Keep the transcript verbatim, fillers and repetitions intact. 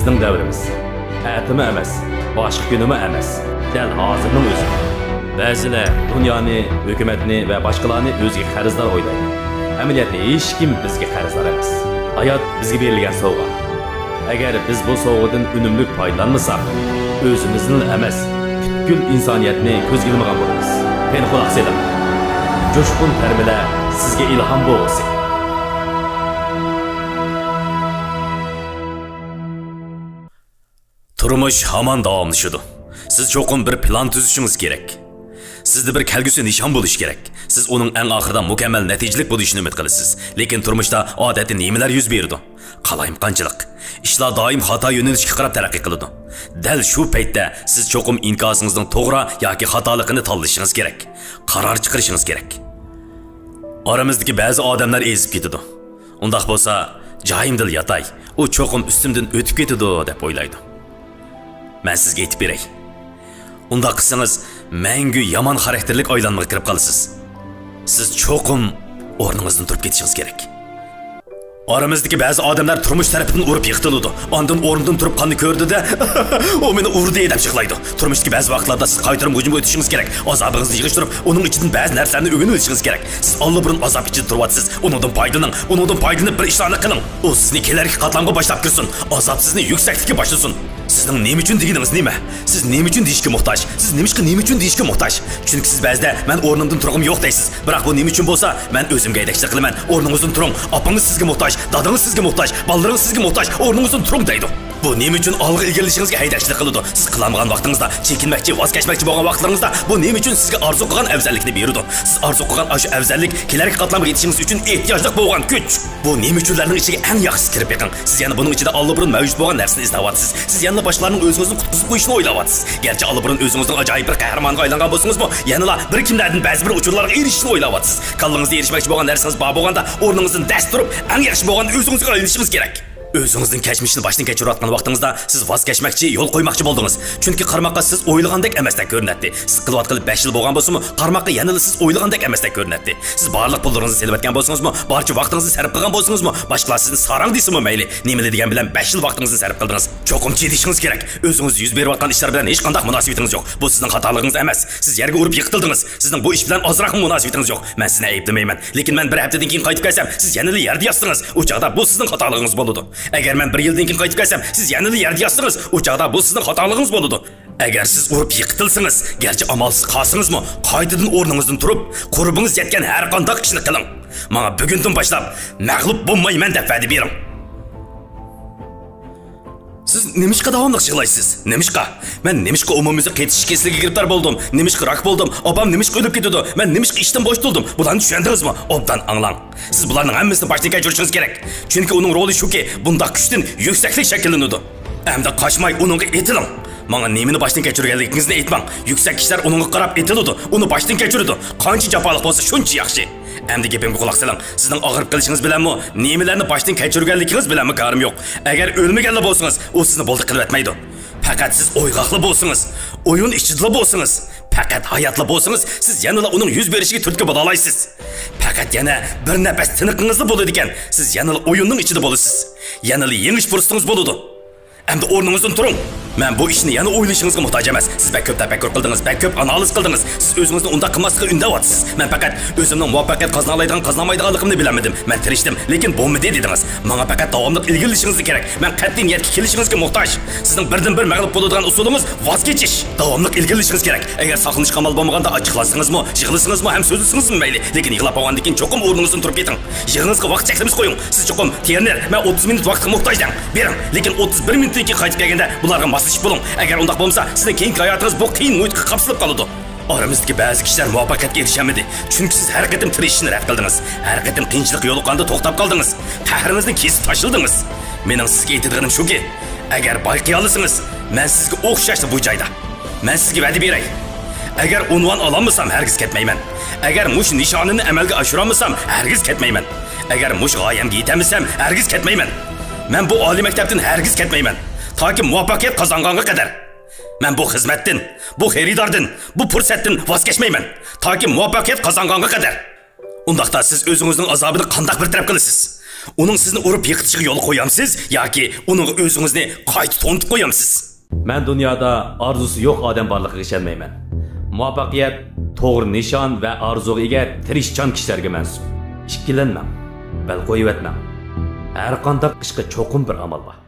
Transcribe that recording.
بىزنىڭ دەۋرىمىز. ئەتىمۇ ئەمەس، باشقا كۈنىمۇ ئەمەس. دەل ھازىرنىڭ ئۆزى. بەزىلەر دۇنيانى، ھۆكۈمەتنى ۋە باشقىلارنى ئۆزىگە قەرزدار ئويلايدۇ. ئەمەلىيەتتە ھېچكىم بىزگە قەرزدار ئەمەس. ھايات بىزگە بېرىلگەن سوۋغا. ئەگەر بىز بۇ سوۋغىدىن ئۈنۈملۈك پايدىلانمىساق، ئۆزىمىزنىلا ئەمەس، پۈتكۈل ئىنسانىيەتنى كۆزگە ئىلمىغان بولىمىز. قېنى، قۇلاق سېلىڭ. جۇشقۇن تەرمىلەر سىزگە ئىلھام بولغۇسى. تۇرمۇش ھامان داۋاملىشىدۇ. سىز چوقۇم بىر پىلان تۈزۈشىڭىز كېرەك. سىزدە بىر كەلگۈسى نىشان بولۇشى كېرەك. سىز ئۇنىڭ ئەڭ ئاخىرىدا مۇكەممەل نەتىجىلىك بولۇشىنى ئۈمىد قىلىسىز. لېكىن تۇرمۇشتا ئادەتتە نېمىلەر يۈز بېرىدۇ؟ قالايمىقانچىلىق. ئىشلار دائىم خاتا يۆنىلىشكە قاراپ تەرەققىي قىلىدۇ. دەل شۇ پەيتتە سىز چوقۇم ئىنكاسىڭىزنىڭ توغرا ياكى خاتالىقىنى تاللىشىڭىز كېرەك. قارار چىقىرىشىڭىز كېرەك. ئارىمىزدىكى بەزى ئادەملەر ئېزىپ كېتىدۇ. ئۇنداق بولسا، جايىمدىلا ياتاي، ئۇ چوقۇم ئۈستۈمدىن ئۆتۈپ كېتىدۇ، دەپ ئويلايدۇ. مەن سىزگە ئېيتىپ بېرەي. ئۇنداق قىلسىڭىز، مەڭگۈ يامان خاراكتېرلىك ئايلانمىغا كىرىپ قالىسىز. سىز چوقۇم ئورنىڭىزدىن تۇرۇپ كېتىشىڭىز كېرەك. ئارىمىزدىكى بەزى ئادەملەر تۇرمۇش تەرىپىدىن ئۇرۇپ يىقىتىلىدۇ. ئاندىن ئورنىدىن تۇرۇپ قاننى كۆرىدۇ-دە، «ئۇ مېنى ئۇردى» دەپ يىغلايدۇ. تۇرمۇشتىكى بەزى ۋاقىتلاردا سىز قايتۇرۇم ھۇجۇمغا ئۆتۈشىڭىز كېرەك. ئازابىڭىزنى يىغىشتۇرۇپ، ئۇنىڭ ئىچىدىن بەزى نەرسىلەرنى ئۆگىنىۋېلىشىڭىز كېرەك. سىز ئاللىبۇرۇن ئازاب ئىچىدە تۇرۇۋاتىسىز. ئۇنىڭدىن پايدىلىنىڭ، ئۇنىڭدىن پايدىلىنىپ بىر ئىشلارنى قىلىڭ. ئۇ سىزنى كېلەركى قاتلامغا باشلاپ كىرسۇن. ئازاب سىزنى يۈكسەكلىككە باشلىسۇن. سىزنىڭ نېمە ئۈچۈن دېگىنىڭىز نېمە؟ سىز نېمە ئۈچۈن دېيىشكە موھتاج؟ سىز نېمىشقا، نېمە ئۈچۈن دېيىشكە موھتاج؟ چۈنكى سىز بەزىدە، «مەن ئورنۇمدىن تۇرغۇم يوق» دەيسىز. بىراق بۇ نېمە ئۈچۈن بولسا، «مەن ئۆزۈمگە يېتەكچىلىك قىلىمەن. ئورنىڭىزدىن تۇرۇڭ. ئاپىڭىز سىزگە موھتاج، دادىڭىز سىزگە موھتاج، بالىلىرىڭىز سىزگە موھتاج. ئورنىڭىزدىن تۇرۇڭ» دەيدۇ. بۇ نېمە ئۈچۈن ئالغا ئىلگىرىلىشىڭىزگە ھەيدەكچىلىك قىلىدۇ؟ سىز قىلالمىغان ۋاقتىڭىزدا، چېكىنمەكچى، ۋاز كەچمەكچى بولغان ۋاقىتلىرىڭىزدا، بۇ نېمە ئۈچۈن سىزگە ئارزۇ قىلغان ئەۋزەللىكنى بېرىدۇ؟ سىز ئارزۇ قىلغان ئاشۇ ئەۋزەللىك كېلەركى قاتلامغا يېتىشىڭىز ئۈچۈن ئېھتىياجلىق بولغان كۈچ. بۇ نېمە ئۈچۈنلەرنىڭ ئىچىگە ئەڭ ياخشىسى كىرىپ بېقىڭ. سىز يەنە بۇنىڭ ئىچىدە ئاللىبۇرۇن مەۋجۇت بولغان نەرسىنى ئىزدەۋاتىسىز. سىز يەنىلا باشقىلارنىڭ ئۆزىڭىزنى قۇتقۇزۇپ قويۇشىنى ئويلاۋاتىسىز. گەرچە ئاللىبۇرۇن ئۆزىڭىزنىڭ ئاجايىپ بىر قەھرىمانغا ئايلانغان بولسىڭىزمۇ، يەنىلا بىر كىملەردىن بەزى بىر ئۇچۇرلارغا ئېرىشىشنى ئويلاۋاتىسىز. كاللىڭىزدا ئېرىشمەكچى بولغان نەرسىڭىز بار بولغاندا، ئورنىڭىزدىن دەس تۇرۇپ، ئەڭ ياخشى بولغان ئۆزىڭىزگە ئايلىنىشىڭىز كېرەك. ئۆزىڭىزنىڭ كەچمىشىنى باشتىن كەچۈرۈۋاتقان ۋاقتىڭىزدا سىز ۋاز كەچمەكچى، يول قويماقچى بولدىڭىز. چۈنكى قارىماققا سىز ئويلىغاندەك ئەمەستەك كۆرۈنەتتى. سىز قىلىۋاتقىلى بەش يىل بولغان بولسىمۇ، قارىماققا يەنىلا سىز ئويلىغاندەك ئەمەستەك كۆرۈنەتتى. سىز بارلىق پۇللىرىڭىزنى سېلىۋەتكەن بولسىڭىزمۇ، بارچە ۋاقتىڭىزنى سەرپ قىلغان بولسىڭىزمۇ، باشقىلار سىزنى ساراڭ دېسىمۇ مەيلى، نېمىلا دېگەن بىلەن بەش يىل ۋاقتىڭىزنى سەرپ قىلدىڭىز. چوقۇم چىدىشىڭىز كېرەك. ئۆزىڭىزدە يۈز بېرىۋاتقان ئىشلار بىلەن ھېچقانداق مۇناسىۋىتىڭىز يوق. بۇ سىزنىڭ خاتالىقىڭىز ئەمەس. سىز يەرگە ئۇرۇپ يىقىتىلدىڭىز. سىزنىڭ بۇ ئىش بىلەن ئازراقمۇ مۇناسىۋىتىڭىز يوق. مەن سىزنى ئەيىبلىمەيمەن. لېكىن مەن بىر ھەپتىدىن كېيىن قايتىپ كەلسەم، سىز يەنىلا يەردە ياتسىڭىز، ئۇ چاغدا بۇ سىزنىڭ خاتالىقىڭىز بولىدۇ. ئەگەر مەن بىر يىلدىن كېيىن قايتىپ كەلسەم، سىز يەنىلا يەردە ياتسىڭىز، ئۇ چاغدا بۇ سىزنىڭ خاتالىقىڭىز بولىدۇ. ئەگەر سىز ئۇرۇپ يىقىتىلسىڭىز، گەرچە ئامالسىز قالسىڭىزمۇ، قايتىدىن ئورنىڭىزدىن تۇرۇپ، قۇربىڭىز يەتكەن ھەر قانداق ئىشنى قىلىڭ. ماڭا بۈگۈندىن باشلاپ مەغلۇپ بولمايمەن دەپ ۋەدە بېرىڭ. سىز نېمىشقا داۋاملىق يىغلايسىز؟ نېمىشقا؟ مەن نېمىشقا ئومۇميۈزلۈك قېتىشىش كېسىلىگە گىرىپتار بولدۇم؟ نېمىشقا راك بولدۇم؟ ئاپام نېمىشقا ئۆلۈپ كېتىدۇ؟ مەن نېمىشقا ئىشتىن بوشىتىلدىم؟ بۇلارنى چۈشەندىڭىزمۇ؟ ئوبدان ئاڭلاڭ. سىز بۇلارنىڭ ھەممىسىنى باشتىن كەچۈرۈشىڭىز كېرەك. چۈنكى ئۇنىڭ رولى شۇكى، بۇنداق كۈچتىن يۈكسەكلىك شەكىللىنىدۇ. ئەمدى قاچماي ئۇنىڭغا ئېتىلىڭ. ماڭا نېمىنى باشتىن كەچۈرگەنلىكىڭىزنى ئېيتماڭ. يۈكسەك كىشىلەر ئۇنىڭغا قاراپ ئېتىلىدۇ، ئۇنى باشتىن كەچۈرىدۇ. قانچە جاپالىق بولسا، شۇنچە ياخشى. ئەمدى گېپىمگە قۇلاق سېلىڭ. سىزنىڭ ئاغرىپ قېلىشىڭىز بىلەنمۇ، نېمىلەرنى باشتىن كەچۈرگەنلىكىڭىز بىلەنمۇ كارىم يوق. ئەگەر ئۆلمىگەنلا بولسىڭىز، ئۇ سىزنى بولدى قىلىۋەتمەيدۇ. پەقەت سىز ئويغاقلا بولسىڭىز، ئويۇن ئىچىدىلا بولسىڭىز، پەقەت ھاياتلا بولسىڭىز، سىز يەنىلا ئۇنىڭ يۈز بېرىشىگە تۈرتكە بولالايسىز. پەقەت يەنە بىر نەپەس تىنىقىڭىزلا بولىدىكەن، سىز يەنىلا ئويۇننىڭ ئىچىدە بولىسىز. يەنىلا يېڭىش پۇرسىتىڭىز بولىدۇ. ئەمدى ئورنىڭىزدىن تۇرۇڭ. مەن بۇ ئىشنى يەنە ئويلىشىڭىزغا موھتاج ئەمەس. سىز بەك كۆپ تەپەككۇر قىلدىڭىز، بەك كۆپ ئانالىز قىلدىڭىز. سىز ئۆزىڭىزنى ئۇنداق قىلماسلىققا ئۈندەۋاتىسىز. مەن پەقەت ئۆزۈمنىڭ مۇۋەپپەقىيەت قازىنالايدىغان، قازىنالمايدىغانلىقىمنى بىلەلمىدىم. مەن تىرىشتىم، لېكىن بولمىدى دېدىڭىز. ماڭا پەقەت داۋاملىق ئىلگىرىلىشىڭىزلا كېرەك. مەن قەتئىي نىيەتكە كېلىشىڭىزگە موھتاج. سىزنىڭ بىردىنبىر مەغلۇپ بولىدىغان ئۇسۇلىڭىز ۋاز كېچىش. داۋاملىق ئىلگىرىلىشىڭىز كېرەك. ئەگەر ساقلىنىشقا ئامال بولمىغاندا ئاچچىقلانسىڭىزمۇ، يىغلىسىڭىزمۇ ھەم سۆزلىسىڭىزمۇ مەيلى. لېكىن يىغلاپ بولغاندىن كېيىن چوقۇم ئورنىڭىزدىن تۇرۇپ كېتىڭ. يىغىڭىزغا ۋاقىت چەكلىمىسى قويۇڭ. سىز چوقۇم، «تيېرنېر، مەن ئوتتۇز مىنۇت ۋاقىتقا موھتاج» دەڭ. بېرىڭ. لېكىن ئوتتۇز بىر مىنۇتتىن كېيىن قايتىپ كەلگەندە بۇلارغا ماسلىشىپ بولۇڭ. ئەگەر ئۇنداق بولمىسا، سىزنىڭ كېيىنكى ھاياتىڭىز بۇ قىيىن مۇھىتقا قاپسىلىپ قالىدۇ. ئارىمىزدىكى بەزى كىشىلەر مۇۋەپپەقىيەتكە ئېرىشەلمىدى. چۈنكى سىز ھەر قېتىم تىرىشىشنى رەت قىلدىڭىز. ھەر قېتىم قىيىنچىلىق يولۇققاندا توختاپ قالدىڭىز. قەھرىڭىزنى كېسىپ تاشلىدىڭىز. مېنىڭ سىزگە ئېيتىدىغىنىم شۇكى، ئەگەر بايقىيالىسىڭىز، مەن سىزگە ئوخشاشلا بۇ جايدا. مەن سىزگە ۋەدە بېرەي. ئەگەر ئۇنۋان ئالالمىسام، ھەرگىز كەتمەيمەن. ئەگەر مۇشۇ نىشانىنى ئەمەلگە ئاشۇرالمىسام، ھەرگىز كەتمەيمەن. ئەگەر مۇشۇ غايەمگە يېتەلمىسەم، ھەرگىز كەتمەيمەن. مەن بۇ ئالىي مەكتەپتىن ھەرگىز كەتمەيمەن. تاكى مۇۋەپپەقىيەت قازانغانغا قەدەر. مەن بۇ خىزمەتتىن، بۇ خېرىداردىن، بۇ پۇرسەتتىن ۋاز كەچمەيمەن. تاكى مۇۋەپپەقىيەت قازانغانغا قەدەر. ئۇنداقتا سىز ئۆزىڭىزنىڭ ئازابىنى قانداق بىر تەرەپ قىلىسىز؟ ئۇنىڭ سىزنى ئۇرۇپ يىقىتىشىغا يول قويامسىز ياكى ئۇنىڭغا ئۆزىڭىزنى قايتا تونۇتۇپ قويامسىز؟ مەن دۇنيادا ئارزۇسى يوق ئادەم بارلىقىغا ئىشەنمەيمەن. مۇۋەپپەقىيەت، توغرا نىشان ۋە ئارزۇغا ئىگە تىرىشچان كىشىلەرگە مەنسۇپ. ئىككىلەنمەڭ، بەل قويۇۋەتمەڭ. ھەر قانداق ئىشقا چوقۇم بىر ئامال بار.